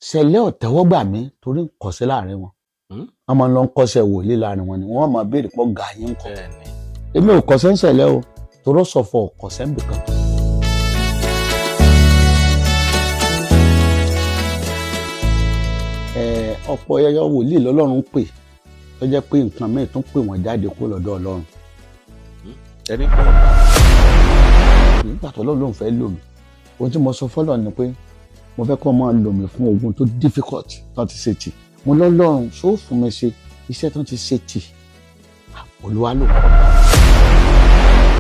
Sẹ̀lẹ̀ ò tẹ́wọ́ gbà mí torí ń kọ́ṣẹ́ láàrin wọn. Wọ́n máa ń lọ ń kọ́ṣẹ́ wòlíì láàrin wọn ni wọ́n máa béèrè pọ̀ gà yín ń kọ́. Èmi ò kọ́ṣẹ́ ń Sẹ̀lẹ̀ o, torọ́ sọ̀fọ̀ ò kọ́ṣẹ́ ń bì kankan. Ọ̀pọ̀ ẹyọ wòlíì lọ́lọ́run pè tó jẹ́ pé nǹkan míì tún pè wọ́n jáde kó lọ́dọ̀ Ọlọ́run. Ẹni pé nígbà tó Ọlọ́run lòun fẹ́ lò mí, ohun tí mo sọ fọ́lọ́run ni pé mo fẹ́ kó máa lò mí fún ogun tó difficult tán ti ṣe tì. Mo lọ́lọ́run ṣó fún mi ṣe iṣẹ́ tán ti ṣe tì. Olúwa lò.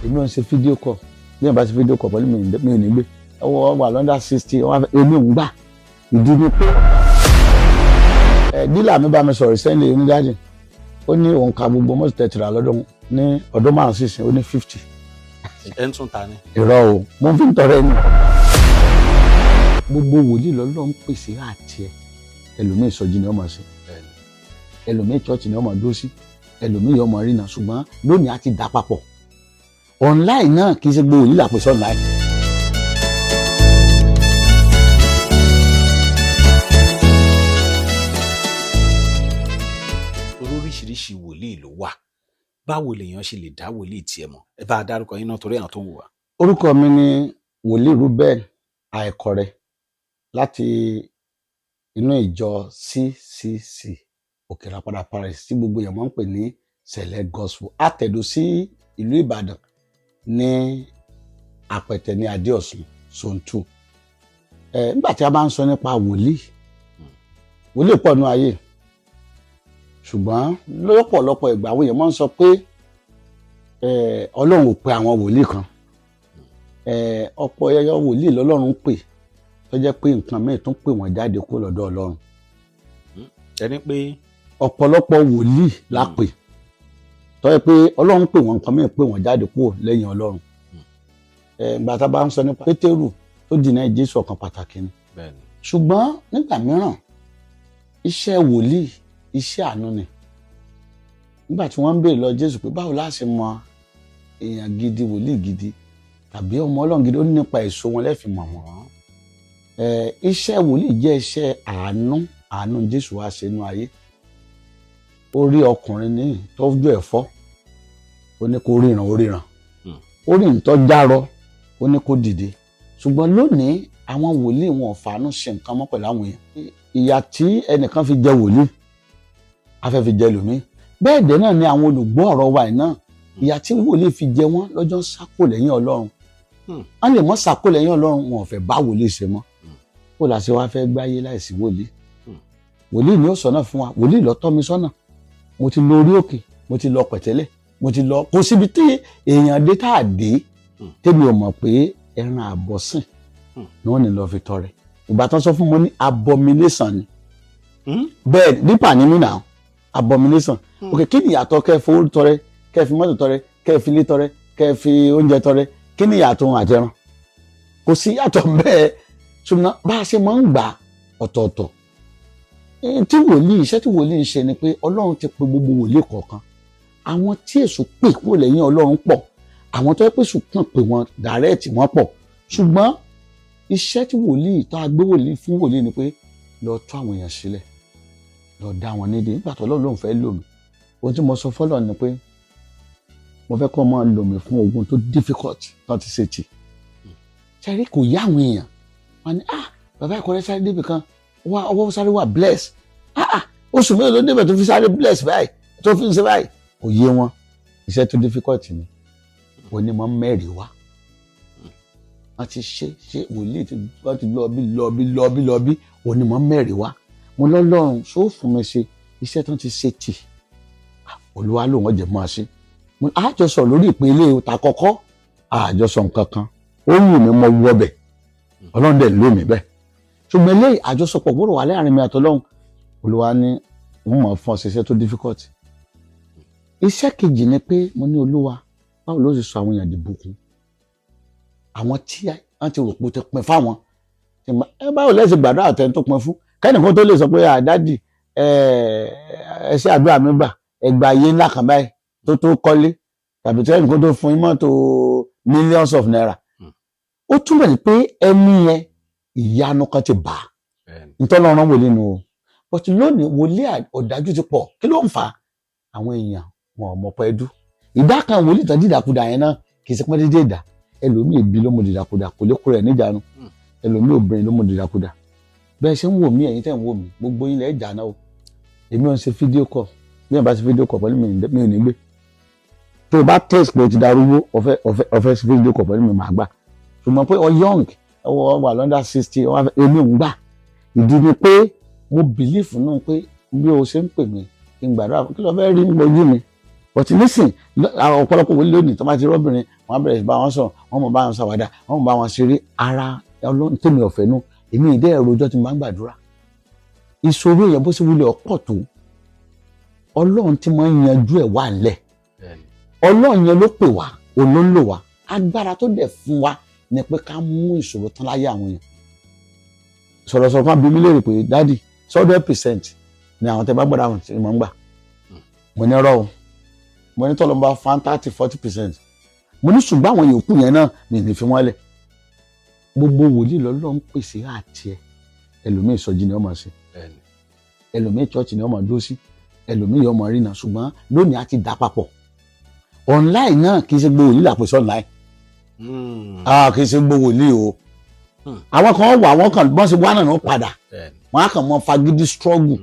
Èmi ò ń ṣe fídíò kọ, bí wọn bá ṣe fídíò kọ pẹ̀lú mi ò ní gbé ọwọ́ wà lọ́ndà 60, èmi ò ń gbà. Ìdí ni pé dílà mi bá mi sọ̀rọ̀ sẹ́ńdẹ̀ onídàájì, ó ní òun ka gbogbo mọ́tò tẹ̀tìrà lọ́dún ní ọdún 5 sísìn, ó ní 50. Ẹ ń tún ta ni. Irọ́ o, mo fi ń tọrẹ ni. Gbogbo wòlíì lọ́lọ́ ń pèsè àti ẹ, ẹlòmíì ìsọjí ni ó máa ṣe, ẹlòmíì chọ́ọ̀chì ni ó máa dúró sí, ẹlòmíì yóò máa rí náà, ṣùgbọ́n lónìí a ti dà papọ̀. Online náà kì í ṣe gbogbo wòlíì làpèsè online. Oríṣiríṣi wòlíì ló wà, báwo lèèyàn ṣe lè dá wòlíì tiẹ̀ mọ̀? Ẹ bá a dárúkọ yín náà torí àwọn tó ń wò wá. Orúkọ mi ni wòlíì Reuben Àìkọrẹ láti inú ìjọ CCC Òkèràpadà Parish tí gbogbo èèyàn máa ń pè ní Sẹ̀lẹ̀ Gospel, àtẹ̀dó sí ìlú Ìbàdàn ní Àpẹtẹ ní Adéọ̀sùn zone 2. Nígbà tí a bá ń sọ nípa wòlíì, wòlíì pọ̀ nínú ayé, ṣùgbọ́n lọ́pọ̀lọpọ̀ ìgbà àwọn èèyàn máa ń sọ pé Ọlọ́run ò pe àwọn wòlíì kan. Ọ̀pọ̀ ẹyọ wòlíì lọ́lọ́run pè tó jẹ́ pé nǹkan míì tún pè wọ́n jáde kó lọ́dọ̀ Ọlọ́run. Ẹni pé ọ̀pọ̀lọpọ̀ wòlíì la pè tó jẹ́ pé Ọlọ́run pè wọ́n, nǹkan míì pè wọ́n jáde kó lẹ́yìn Ọlọ́run. Ìgbà tá a bá ń sọ nípa Pétérù tó dìnnà Jésù, ọ̀kan pàtàkì ni. Ṣùgbọ́n nígbà mìíràn iṣẹ́ wòlíì iṣẹ́ àánú ni. Nígbà tí wọ́n ń béèrè lọ Jésù pé báwo la ṣe mọ èèyàn gidi, wòlíì gidi tàbí ọmọ Ọlọ́run gidi, ó ní nípa èso wọn lẹ́ẹ̀fì mọ̀ wọ́n. Iṣẹ́ wòlíì jẹ́ iṣẹ́ àánú, àánú Jésù wá ṣe inú ayé. Ó rí ọkùnrin ní tọ́jú ẹ̀fọ́, ó ní kó ríran, ó ríran. Ó rí ìtọ́járọ, ó ní kó dìde. Ṣùgbọ́n lónìí àwọn wòlíì wọn ò fàánú ṣe nǹkan mọ́ pẹ̀lú àwọn èèyàn. Ìyà tí ẹnìkan fi jẹ wòlíì afẹ́ fi jẹ lómi, bẹ́ẹ̀ dẹ́ náà ni àwọn olùgbọ́ ọ̀rọ̀ wa náà, ìyà tí wòlíì fi jẹ wọ́n lọ́jọ́ sákò lẹ́yìn Ọlọ́run. Wọ́n lè mọ́ sákò lẹ́yìn Ọlọ́run, wọn ò fẹ́ bá wòlíì ṣe mọ́. Kó la ṣe wá fẹ́ gbáyé láìsí wòlíì? Wòlíì ni ó sọ̀nà fún wa, wòlíì ló tọ́ mi sọ́nà. Mo ti lọ orí òkè, mo ti lọ pẹ̀tẹ́lẹ̀, mo ti lọ kò síbi tí èèyàn dé tá a dé tèmi ò mọ̀ pé ẹran àbọ̀sìn ni wọ́n ní lọ́ọ́ fi tọrẹ. Ìgbà tán sọ fún mi ní abomination ni. Bẹ́ẹ̀ nípa ní mí náà abomination. Ok, kí ni ìyàtọ̀ kẹ́ fowó tọrẹ, kẹ́ fi mọ́tò tọrẹ, kẹ́ fi ilé tọrẹ, kẹ́ fi oúnjẹ tọrẹ? Kí ni ìyàtọ̀ ohun àtẹran? Kò sí ìyàtọ̀ bẹ́ẹ̀. Ṣùgbọ́n bá a ṣe máa ń gbà ọ̀tọ̀ọ̀tọ̀ tí wòlíì, iṣẹ́ tí wòlíì ń ṣe ni pé Ọlọ́run ti pe gbogbo wòlíì kọ̀ọ̀kan. Àwọn tí èṣù pè kúrò lẹ́yìn Ọlọ́run pọ̀, àwọn tó yẹ pé èṣù kàn pè wọ́n dàrẹ́ẹ̀tì wọ́n pọ̀. Ṣùgbọ́n iṣẹ́ tí wòlíì tó a gbé wòlíì fún wòlíì ni pé lọ tú àwọn èèyàn sílẹ̀, lọ dá wọn nídìí. Nígbà tó Ọlọ́run lòun fẹ́ lò mí, ohun tí mo sọ fọ́lọ́run ni pé mo fẹ́ kó máa lò mí fún ogun tó difficult tán ti ṣe tì. Sẹ́rí kò yá àwọn èèyàn wọn ni, ah bàbá ìkọ́rẹ́ sáré débì kan, ọwọ́ sáré wà bless, ah ah oṣù mélòó ló débẹ̀ tó fi sáré bless báyìí, tó fi ń ṣe báyìí? Kò yé wọn. Iṣẹ́ tó difficult ni onímọ̀ mẹ́rin wá. Wọ́n ti ṣe ṣe wòlíì tí wọ́n ti lọ bí lọ bí lọ bí lọ bí, onímọ̀ mẹ́rin wá. Mo lọ́lọ́run ṣó fún mi ṣe iṣẹ́ tó ti ṣe tì. Olúwa lòun ọ̀jẹ̀ máa ṣe. Àjọsọ lórí ìpele ta kọ́kọ́, àjọsọ nǹkan kan ó wù mí mo wọbẹ̀, Ọlọ́run dẹ̀ ló mi bẹ́ẹ̀. Ṣùgbọ́n eléyìí àjọsọpọ̀ gbọ́dọ̀ wà láàrin mi àtọlọ́run. Olúwa ní òun mọ̀ fún ọ ṣiṣẹ́ tó difficult. Iṣẹ́ kejì ni pé mo ní Olúwa báwo ló ṣe sọ àwọn èèyàn di bùkún, àwọn tí wọ́n ti rò pé ó ti pin fáwọn. Báwo lẹ́sìn gbàdúrà tẹ́ tó pin fún kẹ́nìkan tó lè sọ pé àdádì ẹ ṣe àdúrà mi gbà, ẹgbà ayé ńlá kan báyìí tó tó kọ́lé, tàbí tí ẹnìkan tó fún yín mọ́tò millions of naira. Ó túmọ̀ sí pé ẹni yẹn ìyanu kan ti bà á. Ntọ́lọ́run wòlíì nu o. But lónìí, wòlíì ọ̀dájú ti pọ̀. Kí ló ń fà á? Àwọn èèyàn wọn ò mọ̀ pẹ́ dú. Ìdá kan wòlíì tán dídàkudà yẹn náà, kì í ṣe pọ́n déédéé dà. Ẹlòmíì, ebi ló mú dídàkudà, kò lè kó rẹ̀ níjànú. Ẹlòmíì, obìnrin ló mú dídàkudà. Bẹ́ẹ̀ ṣe ń wò mí, ẹ̀yin tẹ̀ ń wò mí, gbogbo yín lẹ̀ jà náà o. Èmi ò ń ṣe video call. Bí ẹ̀ bá ṣe video call pẹ̀lú mi, mi ò ní gbé. Tó o bá test pé o ti darúgbó, ọ̀fẹ́ ṣe video call pẹ̀lú mi, màá gbà. Ṣùgbọ́n pé ọ young, ọ wà l'under 60, èmi ò ń gbà. Ìdí ni pé mo believe náà pé bí o ṣe ń pè mí kí n gbàdúrà, kí ló fẹ́ rí nípa ojú mi? But nísìn, àwọn ọ̀pọ̀lọpọ̀ wòlíì lónìí tó bá ti rọ́bìnrin, wọ́n á bẹ̀rẹ̀ sí bá wọn sọ̀rọ̀, wọ́n mọ̀ bá wọn ṣàwàdà, wọ́n mọ̀ bá wọn ṣeré. Ara Ọlọ́run tèmi ọ̀fẹ́ nù. Èmi ìdẹ́ ẹ̀rọ ọjọ́ tí mo máa ń gbàdúrà, ìṣòro èèyàn bó ṣe wulẹ̀ ọ̀pọ̀ tó, Ọlọ́run tí máa ń yanjú ẹ̀ wà ńlẹ̀. Ọlọ́run yẹn ló pè wá, òun ló ń lò wá. Agbára tó dẹ̀ fún wa ni pé ká mú ìṣòro tán láyé àwọn èèyàn. Sọ̀rọ̀sọ̀rọ̀ kan bí mi léèrè pé, "Daddy, 100% ni àwọn tẹ bá gbọ́dọ̀ àwọn tí mo ń gbà?" Mo ní rọ́ o. Mo ní tọ́lọ́ bá fan 30-40%. Mo ní ṣùgbọ́n àwọn yòókù yẹn náà mi ní fi wọ́n lẹ̀. Gbogbo wòlíì lọ́lọ́ ń pèsè àti ẹ̀. Ẹlòmíì, ìsọjí ni wọ́n máa ṣe. Ẹlòmíì, church ni wọ́n máa dúró sí. Ẹlòmíì yóò máa rí náà. Ṣùgbọ́n lónìí, a ti dà papọ̀. Online náà, kì í ṣe gbogbo wòlíì làpèsè online. Ah, kì í ṣe gbogbo wòlíì o. Àwọn kan wà, wọ́n kàn bọ́n ṣe wá náà padà, wọ́n á kàn mọ́ fagídí struggle.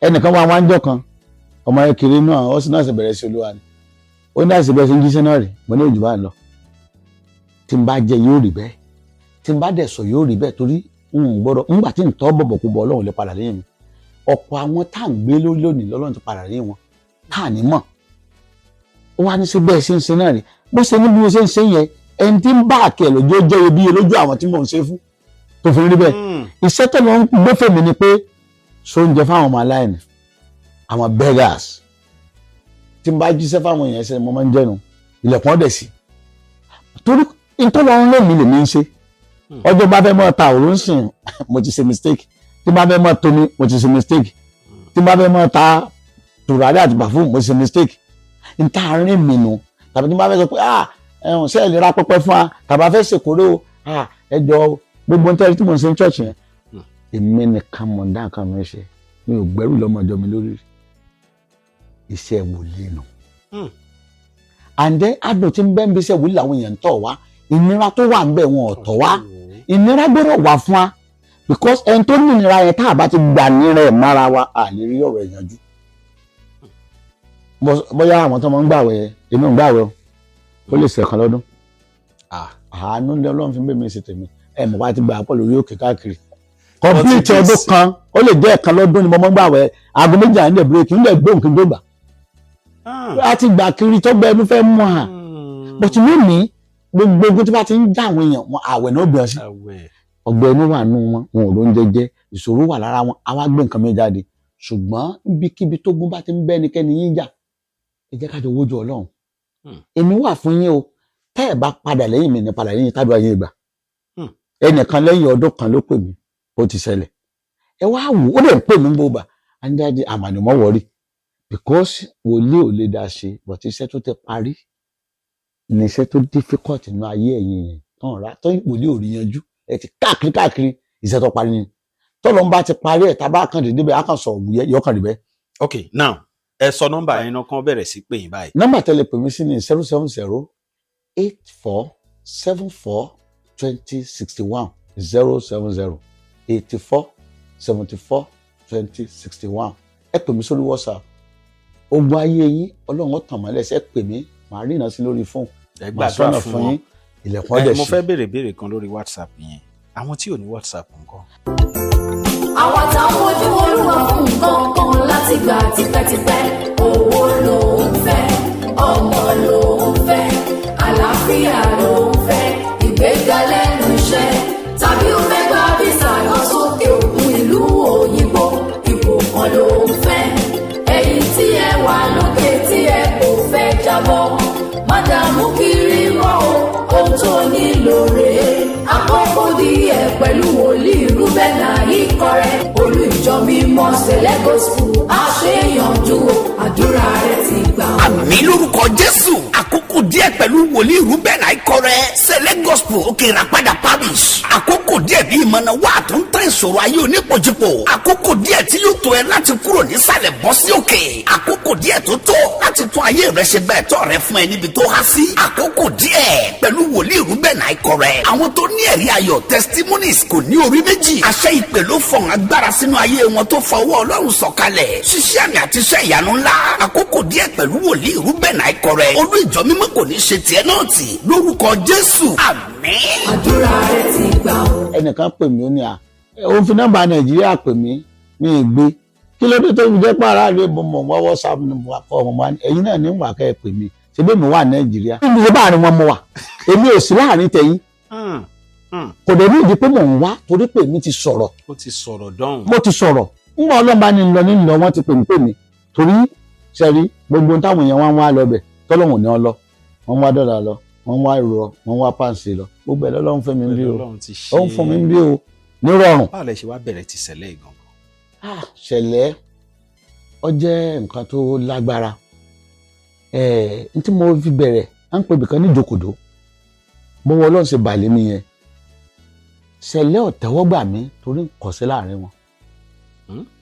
Ẹnìkan wá wáńjọ kan, ọmọ yẹn kiri náà, ó sì náà sì bẹ̀rẹ̀ sí Olúwa ni. Ó ní àìsí bẹ́ẹ̀ ṣe ń jíṣẹ́ náà rí. Mo ní òjò bá ń lọ, tí n bá jẹ yóò rí bẹ́ẹ̀, tí n bá dẹ̀ sọ yóò rí bẹ́ẹ̀, torí n ò gbọ́dọ̀ ńgbà tí n tọ́ bọ̀bọ̀ kú bọ̀, Ọlọ́run lè padà lẹ́yìn mi. Ọ̀pọ̀ àwọn tá à ń gbé lórí lónìí, lọ́lọ́run ti padà lẹ́yìn wọn tá à ní mọ̀. Ó wá ní sí bẹ́ẹ̀ ṣe ń ṣe náà rí, bó ṣe ní bí mo ṣe ń ṣe yẹn. Ẹni tí ń bá àkẹ́ lójú ó jẹ́ iyebíye lójú àwọn tí mò ń ṣe fún tó fi rí bẹ́ẹ̀. Iṣẹ́ tó lọ ń gbé fèmí ni pé sóúnjẹ fáwọn ọmọ aláìní, àwọn beggars. Tí n bá jíṣẹ́ fáwọn èèyàn, ṣe mo máa ń jẹnu ilẹ̀kùn ọ̀dẹ̀ sí, torí ìtọ́lọ́ ń lò mí lèmi ń ṣe. Ọjọ́ bá fẹ́ mọ́ ta òró ń sìn, mo ti ṣe mistake. Tí bá fẹ́ mọ́ tomi, mo ti ṣe mistake. Tí bá fẹ́ mọ́ ta tùràrí àti pàfún, mo ti ṣe mistake. N ta rìn mí nu, tàbí tí bá fẹ́ sọ pé, "Ah, ẹ̀hún ṣe é lè ra pẹpẹ fún wa?" Tàbí a fẹ́ ṣèkórè o, "Ah, ẹ jọ." Gbogbo nítorí tí mo ń ṣe ní church yẹn, èmi nìkan mọ̀ ń dá nǹkan mi ṣe. Mi ò gbẹ́rù lọ́mọdé mi lórí. Iṣẹ́ wòlíì nù. And then, adùn tí ń bẹ́ ń bí iṣẹ́ wòlíì làwọn èèyàn ń tọ̀ wá. Ìnira tó wà ń bẹ̀, wọn ò tọ̀ wá. Ìnira gbọ́dọ̀ wà fún wa, because ẹni tó ní ìnira yẹn, tá a bá ti gbà nira ẹ̀ mára wa, à lè rí ọ̀rọ̀ ẹ̀ yanjú. Bóyá àwọn tó máa ń gbàwẹ̀, èmi ò ń gbàwẹ̀ o. Ó lè ṣẹ̀kan lọ́dún. Àánú ní Ọlọ́run fi ń bẹ̀ mí ṣe tèmi. Ẹ̀ mọ̀ wá ti gbà pọ̀ lórí òkè káàkiri complete ọdún kan, ó lè jẹ́ ẹ̀kan lọ́dún ni mo máa ń gbàwẹ̀. Aago 2 à ń dẹ̀ break, ń dẹ̀ gbóhùn kí n tó gbà. A ti gbà kiri tó gbẹ ẹnu fẹ́ mú à. But lónìí, gbogbo ogun tí bá ti ń já àwọn èèyàn wọn, àwẹ̀ náà bẹ̀rẹ̀ sí. Ọgbẹ́ ẹnu wà nù wọn, wọn ò lóúnjẹ jẹ, ìṣòro wà lára wọn, àwa gbé nǹkan mi jáde. Ṣùgbọ́n ibikíbi tógun bá ti ń bẹ́ ẹnikẹ́ni yín jà, ẹ jẹ́ ká jọ wojú Ọlọ́run. Èmi wà fún yín o. Tẹ́ ẹ̀ bá padà lẹ́yìn mi ní padà lẹ́yìn tádùá yín gbà. Ẹnìkan lẹ́yìn ọdún kan ló pè mí, ó ti ṣẹlẹ̀. Ẹ wá wò ó, lè pè mí gbogbo àǹdáde àmàlùmọ́ wọ̀rí, because wòlíì ò lè dá ṣe, but iṣẹ́ tó ti parí ní iṣẹ́ tó difficult nínú ayé ẹ̀yìn yẹn tán rà tó wòlíì ò rí yanjú. Ẹ ti káàkiri káàkiri, iṣẹ́ tó parí ni. Tọ́lọ́ ń bá ti parí ẹ̀, tá a bá kàn dé débẹ̀, á kàn sọ̀rọ̀ wúyẹ́, yọkàn rí bẹ́ẹ̀. Ok, now ẹ sọ nọ́mbà yẹn náà, kàn bẹ̀rẹ̀ sí pè yín báyìí. Nọ́mbà tẹ́lẹ̀ pè mí sí ní 07084742061, 07084742061. Ẹ pè mí sórí WhatsApp. Ogun ayé yín, Ọlọ́run ó tàn mọ́lẹ̀ sí. Ẹ pè mí, màá rí ìná sí lórí fóònù. Ẹ Màá gbàdúrà sọ́nà fún fún wọn. yín, ilẹ̀kùn ọ̀dẹ̀ Ẹ mo sí. fẹ́ béèrè béèrè kan lórí WhatsApp yẹn. Àwọn tí ò ní WhatsApp ńkọ́? Àwọn táwọn ojú Olúwa fún nǹkan kan láti gbà tipẹ́tipẹ́. Owó ló ń fẹ́, ọmọ ló ń fẹ́, àlàáfíà ló ń fẹ́, ìgbéga lẹ́nu iṣẹ́, tàbí ó fẹ́ gba visa lọ sókè òkun, ìlú òyìnbó, ipò kan ló ń fẹ́. Ẹ̀yin tí ẹ wà lókè tí ẹ kò fẹ́ jábọ́, má dààmú kiri mọ́ o. Ohun tó nílò rèé: àkókò díẹ̀ pẹ̀lú wòlíì Rúbẹ́nà Ìkọrẹ́, olú ìjọ mímọ́ Sẹ̀lẹ̀ Gospel. Àṣeyànjú o, àdúrà rẹ ti gbà o. Àmín lórúkọ Jésù. Àkókò díẹ̀ pẹ̀lú wòlíì Rúbẹ́nì Àìkọrẹ́, Sẹ̀lẹ̀ Gospel, Òkè Ìràpadà Parish. Àkókò díẹ̀ bí ìmọ̀nà wà tó ń tán. ìṣòro ayé onípojúpo. Àkókò díẹ̀ tí yóò tó ẹ láti kúrò nísàlẹ̀ bọ́ sí òkè. Àkókò díẹ̀ tó tó láti tún ayé rẹ ṣe, gba ẹ̀tọ́ rẹ fún ẹ níbi tó há sí. Àkókò díẹ̀ pẹ̀lú wòlíì Rúbẹ̀nì Àìkọrẹ. Àwọn tó ní ẹ̀rí ayọ̀, testimonies, kò ní orí méjì. Àṣẹ ìpè ló fọ̀hún agbára sínú ayé wọn tó fọwọ́ Ọlọ́run sọ̀kalẹ̀, ṣiṣẹ́ àmì àti iṣẹ́ ìyanu ńlá. Àkókò díẹ̀ pẹ̀lú wòlíì Rúbẹ̀nì Àìkọrẹ. Olú ìjọ mímọ́ kò ní ṣe tiẹ̀ náà tì lórúkọ Jésù, àmín. Àdúrà rẹ ti gbà ó. Ẹnìkan pè mí, ó ní à òun fi nọ́mbà Nàìjíríà pè mí, mi ì gbé. Kí ló dé tó fi jẹ́ pé aráàlú ìbò mọ̀ wọ́n WhatsApp ní mo kọ́ ọmọ wa ní ẹ̀yin náà ní wà kẹ́ ẹ pè mí, ṣe bí mi wà Nàìjíríà níbi ṣe báàrin wọn mo wà, èmi ò sí láàrin tẹ̀yìn. Kò dẹ̀ ní ìdí pé mò ń wá torí pé èmi ti sọ̀rọ̀. Ó ti sọ̀rọ̀ dọ́hùn. Mo ti sọ̀rọ̀ ńgbà Ọlọ́run bá ní lọ ní lọ, wọ́n ti pè mí pè mí torí sẹ́rí gbogbo ohun táwọn èèyàn wá ń wá lọ bẹ̀ tọ́lọ́hùn ní ọ lọ, wọ́n ń wá dọ́là lọ, wọ́n ń wá ìrọ̀, wọ́n ń wá pàǹsì lọ, gbogbo ẹ̀ lọ́lọ́run fún mi ń bí o. Ọlọ́run ti ṣe. Ó ń fún mi ń bí o nírọ̀rùn. Báwo lẹ ṣe wá bẹ̀rẹ̀ ti ṣẹlẹ̀ gangan? Ah, ṣẹlẹ̀ ó jẹ́ nǹkan tó lágbára. N tí mo fi bẹ̀rẹ̀, à ń pè ibìkan ní Ìjókòdó. Mo wọ Ọlọ́run ṣe bàlẹ́ mi yẹn, ṣẹlẹ̀ ọ̀tẹ́wọ́gbà mi torí ń kọ́ṣẹ́ láàrin wọn.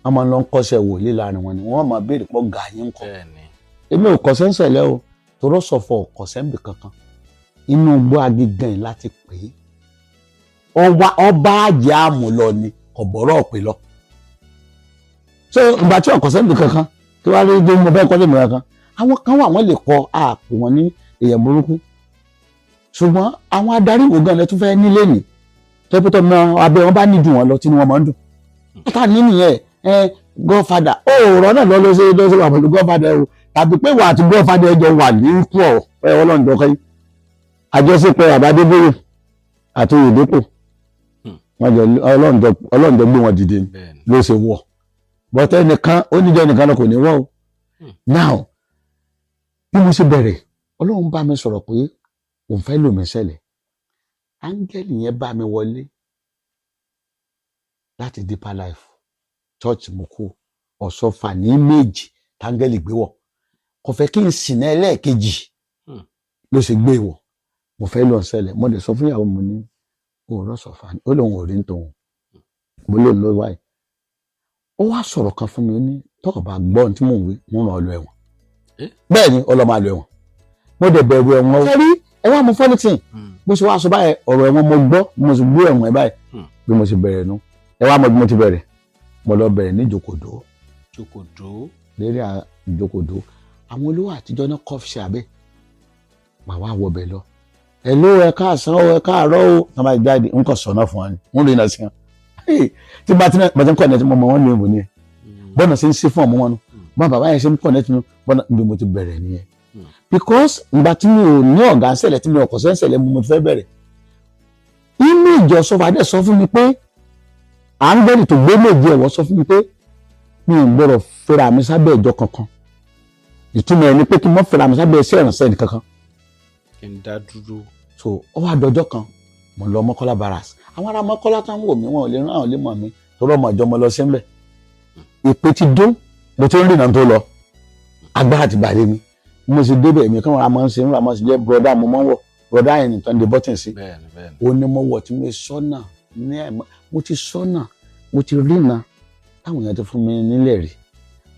Wọ́n máa ń lọ ń kọ́ṣẹ́ wòlíì láàrin wọn ni wọ́n máa béèrè pọ̀ gà yín ń kọ́. Èmi ò kọ́ṣẹ́ ń ṣẹlẹ̀ o, torọ́ sọ̀fọ̀ kọ́ṣẹ́ ń bì kankan. Inú igbó agigan yìí láti pè é, ọba àjẹ́ àmú lọ ni kò bọ̀rọ̀ pè lọ. So ìgbà tí ọkọ̀ sẹ́ńdì kankan kí wàá rí dé, mo fẹ́ kọ́lé mìíràn kan. Àwọn kan wà, wọ́n lè kọ àpò wọn ní èèyàn burúkú, ṣùgbọ́n àwọn adarí ìwò gan lẹ tún fẹ́ nílé ní tẹ́pẹ́tọ́ mọ abẹ́ wọn bá nídùn wọn lọ tí wọ́n máa ń dùn látà ní nìyẹn. Ẹ godfather ó rọ náà lọ lọ ṣe wà pẹ̀lú godfather o, tàbí pé wà àti godfather ẹjọ wà ní kú ọ ẹ Ọlọ́run jọ kẹ́yìn àjọṣepọ̀ àbádébóyè àti Oyèdépò, wọ́n jọ Ọlọ́run jọ gbé wọn dìde ni ló ṣe wọ̀ bọ́tẹ́ nìkan ó níjọ́ nìkan lọ kò ní wọ́ o. Now, bí mo ṣe bẹ̀rẹ̀, Ọlọ́run bá mi sọ̀rọ̀ pé òun fẹ́ lò mí ṣẹlẹ̀. Áńgẹ́lì yẹn bá mi wọlé láti Deeper Life Church. Mo kú ọ̀sọ́fà ní méjì táńgẹ́lì gbé wọ̀, kò fẹ́ kí n sìn náà ẹlẹ́ẹ̀kejì ló ṣe gbé wọ̀. Mo fẹ́ lọ ṣẹlẹ̀, mo lè sọ fún ìyàwó mi ní òòrọ̀ sọ̀fà, ó lóun ò rí ní tòun, mo lóun ló wáyé. Ó wá sọ̀rọ̀ kan fún mi, ó ní tọ́kọ̀ bá gbọ́ ohun tí mò ń wí, mo ràn ọ́ lọ ẹ̀wọ̀n. Bẹ́ẹ̀ ni ọlọ́mọ àlọ́ ẹ̀wọ̀n, mo dẹ̀ bẹ̀rù ẹ̀wọ̀n o. Ṣé rí ẹ wá mo fọ́nìtì bó ṣe wá sọ báyẹn, ọ̀rọ̀ ẹ̀wọ̀n mo gbọ́, mo sì gbọ́ ẹ̀wọ̀n ẹ̀ báyìí. Bí mo ṣe bẹ̀rẹ̀ nu, ẹ wá mọ bí mo ti bẹ̀rẹ̀. Mo lọ bẹ̀rẹ̀ ní Ìjókòdó. Ìjókòdó. Lérí Ìjókòdó, àwọn olówó àtijọ́ náà kọ́ fi ṣe abẹ́ màá wá wọbẹ̀ lọ. Ẹ ló ẹ káàsán o, ẹ káàárọ̀ o, tí wọ́n bá jáde ń kọ̀ sọ̀nà fún wa ni wọ́n lè nà sí wọn tí bá ti bá ti ń kọ̀ ní ẹtí mo mọ wọn ní ìbò ni bọ́nà ṣe ń ṣe fún ọmọ wọn nu bọ́n bàbá yẹn ṣe ń kọ̀ ní ẹtí nu bọ́nà bí mo ti bẹ̀rẹ̀ nìyẹn. Because ìgbà tí mi ò ní ọ̀gá ń ṣẹlẹ̀, tí mi ò kọ̀ṣẹ́ ń ṣẹlẹ̀, mo ti fẹ́ bẹ̀rẹ̀ inú ìjọ sọfà dẹ̀ sọ fún mi pé áńgẹ́lì tó gbé méje ẹ̀wọ̀ sọ fún mi pé mi ò gbọ́dọ̀ fẹ́ra mi sábẹ́ ìjọ kankan. Ìtumọ̀ ẹ̀ ni pé kí n má fẹ́ra mi sábẹ́ iṣẹ́ ìrànṣẹ́ kankan. Kí n dá dúró. So ó wá dọjọ́ kan, mo lọ Mọ́kọ́lá barracks. Àwọn ará Mọ́kọ́lá tán wò mí, wọn ò lè rán àwọn lè mọ̀ mí torí ọmọ ìjọ mo lọ sí ńbẹ̀. Ìpè ti dún, mo ti ń rìnà tó lọ, agbára ti bàlẹ́ mi. Mo sì débẹ̀, èmi kàn ra máa ń ṣe ń ra máa ń ṣe jẹ́ brother, mo máa ń wọ̀ brother yẹn nìkan de button sí. Bẹ́ẹ̀ni bẹ́ẹ̀ni. Ó ní mo wọ̀ tí mo sọ́nà ní àìmọ́, mo ti sọ́nà, mo ti rìnà táwọn èèyàn ti fún mi nílẹ̀ rí,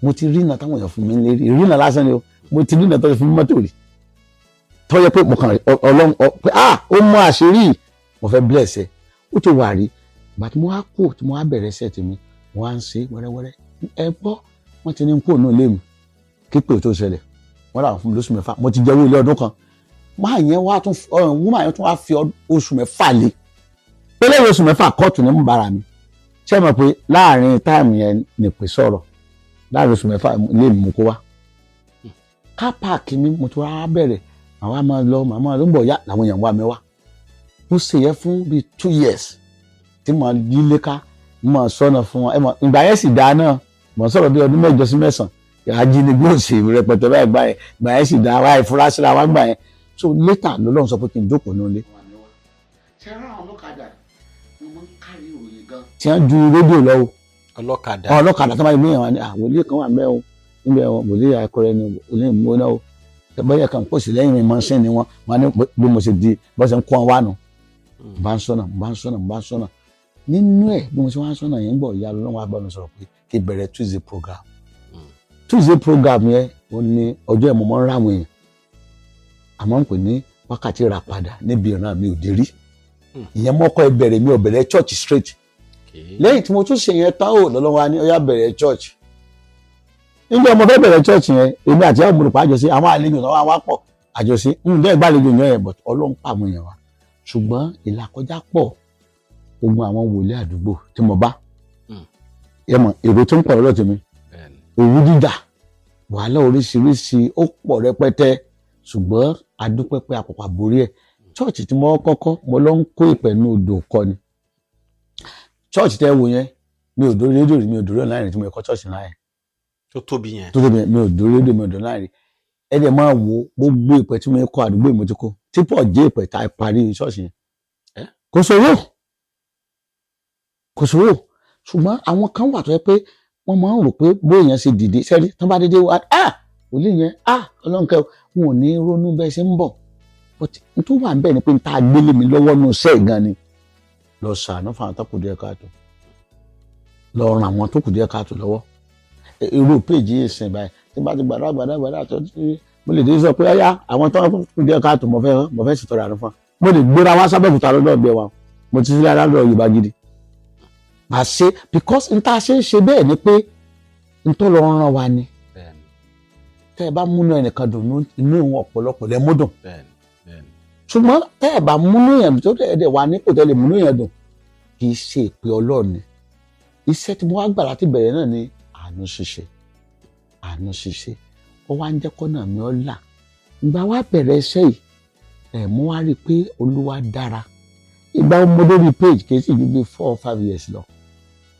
mo ti rìnà táwọn èèyàn fún mi nílẹ̀ rí. Ìrìnà lásán ni o, mo ti rìnà tó ti fún mi mọ́tò rí, tó yẹ pé mo kàn Ọlọ́run pé ah, ó mọ àṣírí, mo fẹ́ bless ẹ, ó ti wà rí. Ìgbà tí mo wá kú, tí mo wá bẹ̀rẹ̀ iṣẹ́ tèmi, mo wá ń ṣe wẹ́rẹ́wẹ́rẹ́. Ẹ gbọ́, wọ́n ti ní kú òun ilé mi kípè tó ṣẹlẹ̀, wọ́n rà fún mi lóṣù 6. Mo ti jẹ́wọ́ ilé ọdún kan, máa yẹn wá tún wúmà yẹn tún wá fi oṣù 6 lé pé lẹ́yìn oṣù 6 kóòtù ní mú bára mi. Ṣé ẹ mọ̀ pé láàrin time yẹn nìpè sọ̀rọ̀, láàrin oṣù 6 ilé mi mú kó wá car park mi, mo ti wá bẹ̀rẹ̀, àwa máa lọ, màmá ló ń bọ̀ yá làwọn èèyàn wá mi wá. Mo ṣe yẹ fún bíi 2 years tí mo yí léka, mo sọ̀nà fún wọn. Ẹ mọ̀ ìgbà yẹn sì dáa náà, mo sọ̀rọ̀ bíi ọdún 8 sí 9, ajínigbé ò sì rẹpẹtẹ báyìí. Gbà yẹn, gbà yẹn sì dáa wáyé fúrásíra wá gbà yẹn. So later lọ́lọ́run sọ pé kí n jókòó nílé. Ṣé ara àwọn ọlọ́kadà wọn máa ń kárí ìròyìn gan. Tí wọ́n ju rédíò lọ o. Ọlọ́kadà. Ọlọ́kadà tó máa gbé yẹn wá ní wòlíì kan wà mẹ́ o níbẹ̀ o, wòlíì akọrẹ ni, wòlíì ìmúná o, bóyá kan kò sí lẹ́yìn mi máa ń sìn ni wọ́n wọn ní bí mo ṣe di bó ṣe ń kó wọn wá nù. Bá ń sọ̀nà, bá ń sọ̀nà, bá ń sọ̀nà. Nínú ẹ̀, bí mo ṣe wá ń sọ̀nà yẹn ń bọ̀, ìyá Ọlọ́run wá bá mi sọ̀rọ̀ pé kí n bẹ̀rẹ̀ Tuesday program. Tuesday program yẹn, ó ní ọjọ́ ẹ̀ mo máa ń ráwọn èèyàn, àmọ́ ń pè ní wákàtí ìràpadà níbi ìran mi ò dé rí. Ìyẹn mọ́kọ́ ẹ bẹ̀rẹ̀, mi ò bẹ̀rẹ̀ church straight. Lẹ́yìn tí mo tún ṣe yẹn tán, ò lọ́lọ́wọ́ wa ní ó yá, bẹ̀rẹ̀ church. Nígbà mo fẹ́ bẹ̀rẹ̀ church yẹn, èmi àti àwọn olùkọ́ àjọṣe, àwọn àlejò náà wá wá pọ̀ àjọṣe ń dẹ́ gbàlejò yẹn, but Ọlọ́run pa àwọn èèyàn wa. Ṣùgbọ́n ìlàkọjá pọ̀, ogun àwọn wòlíì àdúgbò tí mo bá ẹ mọ̀, èrò tó ń pọ̀ lọ́dọ̀ tèmi, òwú dídà, wàhálà oríṣiríṣi, ó pọ̀ rẹpẹtẹ. Ṣùgbọ́n adúpẹ́ pé àpapọ̀ borí ẹ̀. Church tí mo kọ́kọ́ mo lọ ń kó ìpẹ̀lú odò kọ́ ni church tẹ́ wo yẹn. Mi ò dórí rédíò rí, mi ò dórí online tí mo kọ́ church náà yẹn. Tó tóbi yẹn. Tó tóbi yẹn, mi ò dórí rédíò, mi ò dórí online rí. Ẹ dẹ̀ máa wo gbogbo ìpẹ́ tí mo kọ́ àdúgbò mi, ti kó tí pọ̀ jẹ́ ìpẹ́ tá a parí church yẹn. Kò sówó, kò sówó. Ṣùgbọ́n àwọn kan wà tó yẹ pé wọ́n máa ń rò pé bóyá ṣe dìde sẹ́rí tán bá dédé wá, ah, wòlíì yẹn, ah, ọlọ́nkẹ́, wọn ò ní ronú bẹ́ẹ̀ ṣe ń bọ̀. But n tó wà níbẹ̀ ni pé n ta gbélé mi lọ́wọ́ nù sẹ́ẹ̀ gan ni lọ ṣàánú fún àwọn tó kù díẹ̀ káàtó, lọ ràn àwọn tó kù díẹ̀ káàtó lọ́wọ́. Irú péjì yìí sìn báyìí, tí n bá ti gbàdúrà gbàdúrà gbàdúrà tó ti mo lè dé sọ pé ọyá, àwọn tó kù díẹ̀ káàtó, mo fẹ́ ṣètọrẹ àánú fún wa. Mo lè gbéra wá sábẹ́òkúta lọ́dọ̀ ọ̀gbẹ́ wa, mo ti sílẹ̀ aládùn Yorùbá gidi màá ṣe, because n ta ṣe ń ṣe bẹ́ẹ̀ ni pé n tó lọ ràn wá ni. Tẹ́ ẹ bá múnú ẹnìkan dùn, inú ìwọ̀n ọ̀pọ̀lọpọ̀ lẹ́ mú dùn. bẹ́ẹ̀ni bẹ́ẹ̀ni Ṣùgbọ́n tẹ́ ẹ bá múnú yẹn tó tẹ́ ẹ dẹ̀ wà nípò tẹ́ lè múnú yẹn dùn, kì í ṣe ìpè Ọlọ́run ni. Iṣẹ́ tí mo wá gbà láti bẹ̀rẹ̀ náà ni àánú ṣíṣe. Àánú ṣíṣe, ó wá ń jẹ́ kọ́nà mi ọ́ là. Ìgbà wá bẹ̀rẹ̀ iṣẹ́ yìí ẹ̀, mo wá rí i pé Olúwa dára. Ìgbà mo lórí page kì í sì ju bí 4 or 5 years lọ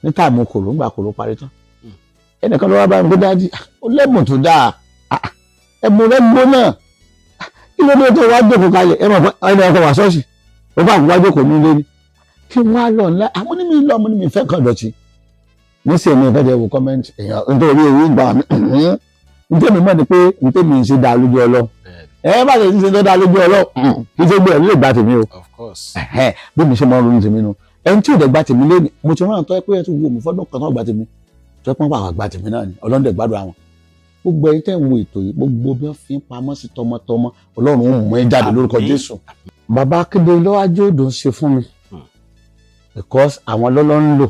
ní táàmù kòrò, ńgbà kòrò parí tán, ẹnìkan ló wá bá mi pé, "Daddy, ó lẹ́bùn tó dáa, ẹ̀bùn rẹ̀ gbóná, kí ló dé tó wá jókòó kalẹ̀?" Ẹ mọ̀ pé ẹni ọkọ̀ wà ṣọ́ọ̀ṣì, ó bá wá jókòó nílé ni kí wọ́n á lọ ńlá. Àwọn onímọ̀ ìlú ọmọ ní mi fẹ́ kàn dọ̀tí níṣẹ́ mi fẹ́ jẹ́ wo comment èèyàn, nítorí èyí gbà mí. Nítorí mọ̀ ni pé nítorí mi ń ṣe dáa lójú ọlọ́ ẹ bá ṣe ń ṣe tó dáa lójú ọlọ́, kì í ṣe gbé ẹ̀ lè gbà tèmi o. Of course. Bí mi ṣe máa ń ronú tèmi nu. Ẹni tí ò dẹ̀ gba tèmi lé ní, mo ti rán àtọ́ ẹ pé ẹ tún wo mi fọ́dún kan tó gba tèmi, tó ẹ pọ́n pàwọn gba tèmi náà ni. Ọlọ́run dẹ̀ gbádùn àwọn. Gbogbo ẹ̀yin tẹ́ ń wo ètò yìí, gbogbo bí wọ́n fi ń pamọ́ sí tọmọtọmọ, Ọlọ́run ó mú ẹ jáde lórúkọ Jésù. Bàbá Akéde lọ́wájú odò ń ṣe fún mi, because àwọn lọ́lọ́ ń lò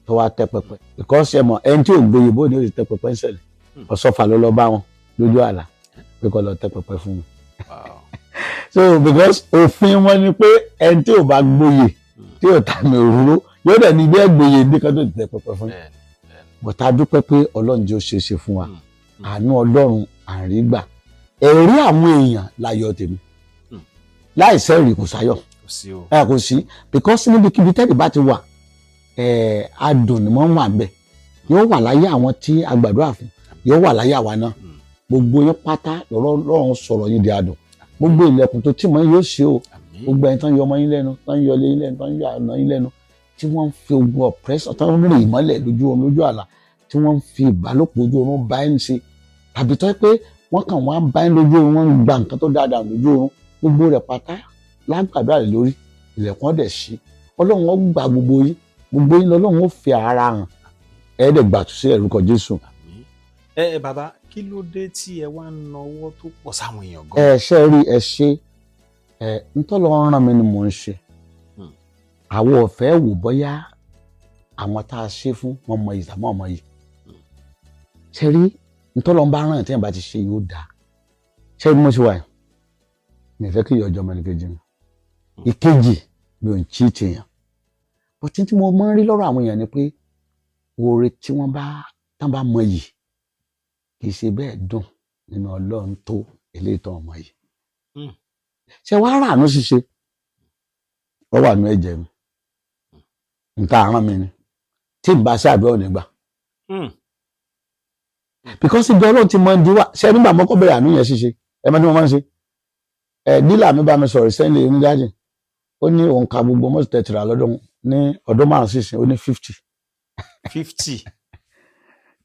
tó wá tẹ́ pẹpẹ, because ẹ mọ̀, ẹni tí ò gboyè bó ni ó ti tẹ́ pẹpẹ ń ṣẹlẹ̀. Ọ̀ṣọ́fà ló lọ bá wọn lójú àlá pé kó lọ tẹ́ pẹpẹ fún mi. So because òfin wọn ni pé ẹni tí ò bá gboyè, tí ò tàmì òróró, yóò dẹ̀ ní bí ẹ gboyè ní kan tó ti tẹ́ pẹpẹ fún mi. But a dúpẹ́ pé Ọlọ́run jẹ́ ó ṣeé ṣe fún wa. Àánú Ọlọ́run àrígbà, ẹ̀rí àwọn èèyàn láyọ̀ tèmi. Láì sẹ́rìí, kò sáyọ̀. Kò sí o. Ẹ kò sí, because níbikíbi tẹ́lẹ̀ bá ti wà, ẹ̀ adùn ni wọ́n wà bẹ́ẹ̀. Yóò wà láyé àwọn tí a gbàdúrà fún, yóò wà láyé àwa náà. Gbogbo yín pátá lọ́rọ̀ Ọlọ́run sọ̀rọ̀ yín di adùn. Gbogbo ilẹ̀kùn tó tì mọ́ yóò ṣe o. Gbogbo ẹni tó ń yọ ọmọ yín lẹ́nu, tó ń yọ ilé yín lẹ́nu, tó ń yọ àná yín lẹ́nu, tí wọ́n ń fi ogun oppression, tó ń rìn ìmọ́lẹ̀ lójú oorun, lójú àlá, tí wọ́n ń fi ìbálòpọ̀ ojú oorun bá ẹ̀ ń ṣe, tàbí tó yẹ pé wọ́n kàn wọ́n á bá ẹ̀ lójú oorun, wọ́n ń gba nǹkan tó dáadáa lójú oorun, gbogbo rẹ̀ pátá lágbàdo rẹ̀ lórí ilẹ̀kùn ọ̀dẹ̀ sí. Ọlọ́run ó gba gbogbo yín, gbogbo yín lọ́lọ́run ó fi ara hàn, ẹ̀ẹ́dẹ̀ gbàtúsílẹ̀ lórúkọ Jésù. Àmín. Ẹ ẹ bàbá, kí ló dé tí ẹ wá ń nawọ́ tó pọ̀ sáwọn èèyàn gan? Ẹ ṣe rí, ẹ ṣe ẹ ntọ́lọ́ ràn mí ni mò ń ṣe. Àwọn ọ̀fẹ́ wò bóyá àwọn tá a ṣe fún wọn mọ yìí tàbí wọn mọ yìí. Ṣe rí, ntọ́lọ́ ń bá ràn tí yẹn bá ti ṣe yóò dáa. Ṣé bí mo ṣe wà yìí, mi ò fẹ́ kí ìyá ọjọ́ ọmọ ẹnìkejì mi. Ìkejì, mi ò ń chí tèèyàn bó tí tí mo máa ń rí lọ́rọ̀ àwọn èèyàn ni pé oore tí wọ́n bá tán bá mọ yìí kì í ṣe bẹ́ẹ̀ dùn nínú Ọlọ́run tó eléyìí tó ọmọ yìí. Ṣé wàá ràánú ṣíṣe, ó wà nú ẹ̀jẹ̀ mi, nta àrán mi ni tí n bá ṣe àdúrà ò ní gbà, because ibi Ọlọ́run ti mọ ń di wá ṣé nígbà mọ́kọ́ bẹ̀rẹ̀ àánú yẹn ṣíṣe, ẹ máa ní mo máa ń ṣe. Ẹ dealer mi bá mi sọ̀rọ̀ sẹ́ńlẹ̀ onídàájì, ó ní òun ka gbogbo mọ́tò tẹ̀tìrà lọ́dún ní ọdún 5 sísìn, ó ní 50. 50?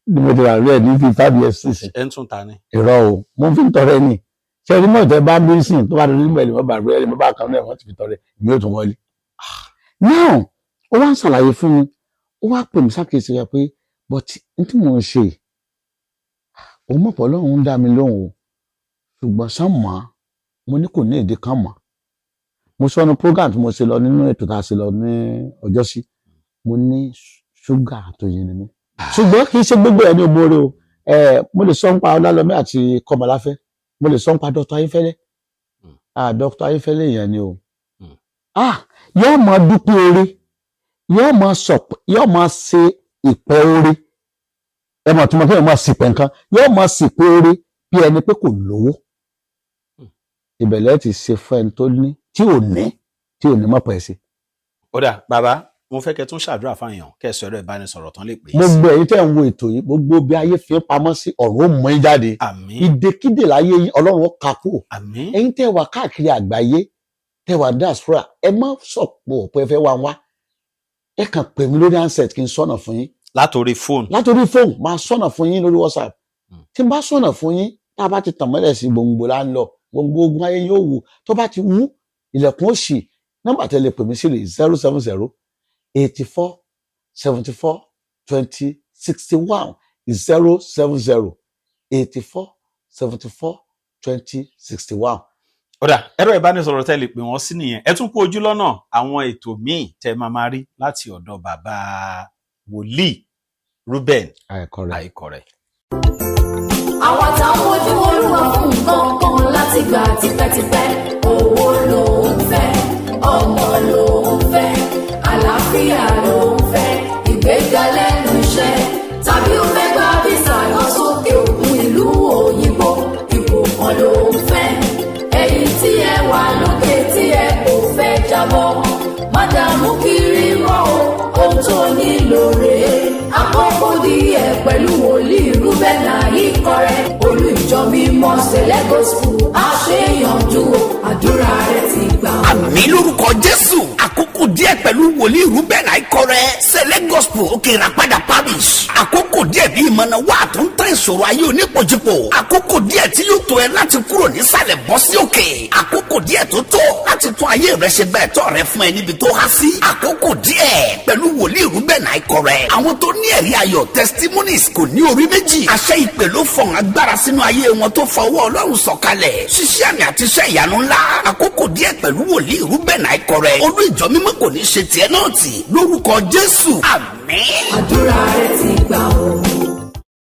Ní mo ti rà rẹ̀ ní bíi 5 years sísìn. Ẹ ń tún ta ni? Irọ́ o, mo fi ń tọrẹ ni. Ṣé ẹni mọ̀ tẹ́ bá ń bí sìn tó bá dé nígbà ìlú bá rẹ̀ ẹni bá kan náà wọ́n ti fi tọrẹ, èmi ò tún wọlé. Now Ó wá ń ṣàlàyé fún mi, ó wá pè mí sákèsí rẹ pé, but n tí mò ń ṣe yìí, òun mọ̀ pé Ọlọ́run ń dá mi lóhùn o, ṣùgbọ́n sàn mọ́. Mo ní kò ní èdè kan mọ́. Mo sọ ní program tí mo ṣe lọ nínú ètò tá a ṣe lọ ní ọjọ́sí, mo ní ṣúgà àtòyìn ni mí, ṣùgbọ́n kì í ṣe gbogbo ẹ̀ ní òmòore o. Mo lè sọ nípa Ọlálọ́mí àti Kọ́mọláfẹ́, mo lè sọ nípa Dr. Ayéfẹ́lẹ́. Ah, Dr. Ayéfẹ́lẹ́ yẹn ni o. Ah, yóò máa dúpẹ́ oore, yóò máa sọ, yóò máa ṣe ìpẹ́ oore. Ẹ mọ̀ tí mo fẹ́ máa sìpẹ́ nǹkan, yóò máa sìpẹ́ oore bí ẹni pé kò lówó. Ìbẹ̀lẹ̀ ti ṣe fún ẹni tó ní tí ò ní mọ̀ pẹ̀ sí. Ó dà bàbá, mo fẹ́ kẹ́ tún ṣàdúrà fáyàn, kẹ́ sọ ẹ̀rọ ìbánisọ̀rọ̀ tán lè pè é sí. Gbogbo ẹ̀yin tẹ́ ń wo ètò yìí, gbogbo bí ayé fi ń pamọ́ sí, ọ̀run ó mú yín jáde. Àmín. Ìdèkídè láyé yín, Ọlọ́run ó kà kúrò. Àmín. Ẹ̀yin tẹ́ wà káàkiri àgbáyé, tẹ́ wà diaspora, ẹ má sọ̀pọ̀ pé ẹ fẹ́ wá wá, ẹ kàn pè mí lórí handset kí n sọ̀nà fún yín. Látòrí fóònù. Látòrí fóònù, máa sọ̀nà fún yín lórí WhatsApp. Tí n bá sọ̀nà fún yín, tá a bá ti tàn mọ́lẹ̀ sí gbòǹgbò là ń lọ, gbòǹgbò ogun ayé yóò wù. Tó bá ti wú, ilẹ̀kùn ó ṣì. Nọ́mbà tẹ́ lè pè mí sí rè: 070 84 74 20 61, 070 84 74 20 61. Ó dà, ẹ̀rọ ìbánisọ̀rọ̀ tẹ́ lè pè wọ́n sí nìyẹn. Ẹ tún kú ojú lọ́nà àwọn ètò míì tẹ́ máa máa rí láti ọ̀dọ̀ bàbá wòlíì Reuben Àìkọrẹ. Àìkọrẹ. Àwọn táwọn ojú Olúwa fún nǹkan kan láti gbà tipẹ́tipẹ́, owó ló ń fẹ́, ọmọ ló ń fẹ́, àlàáfíà ló ń fẹ́, ìgbéga lẹ́nu iṣẹ́, tàbí ó fẹ́ gba visa lọ sókè òkun, ìlú òyìnbó, ipò kan ló ń fẹ́. Ẹ̀yin tí ẹ wà lókè tí ẹ kò fẹ́ jábọ́, má dààmú kiri mọ́ o. Ohun tó nílò rèé: àkókò díẹ̀ pẹ̀lú wòlíì Reuben Àìkọrẹ, olú ìjọ mímọ́ Sẹ̀lẹ̀ Gospel. Àṣeyànjú o, àdúrà rẹ ti gbà o. Àmín lórúkọ Jésù. Àkókò díẹ̀ pẹ̀lú wòlíì Reuben Àìkọrẹ, Sẹ̀lẹ̀ Gospel, Òkè Ìràpadà Parish. Àkókò díẹ̀ bí ìmọ̀nà wà tó ń tán ìṣòro ayé onípojúpo. Àkókò díẹ̀ tí yóò tó ẹ láti kúrò nísàlẹ̀ bọ́ sí òkè. Àkókò díẹ̀ tó tó láti tún ayé rẹ ṣe, gba ẹ̀tọ́ rẹ fún ẹ níbi tó há sí. Àkókò díẹ̀ pẹ̀lú wòlíì Reuben Àìkọrẹ. Àwọn tó ní ẹ̀rí ayọ̀, testimonies, kò ní orí méjì. Àṣẹ ìpè ló fọ̀n agbára sínú ayé wọn tó fọwọ́ Ọlọ́run sọ̀kalẹ̀, ṣiṣẹ́ àmì àti iṣẹ́ ìyanu ńlá. Àkókò díẹ̀ pẹ̀lú wòlíì Reuben Àìkọrẹ, olú ìjọ mímọ́, kò ní ṣe tiẹ̀ náà tì lórúkọ Jésù. Àmín. Àdúrà rẹ ti gbà o.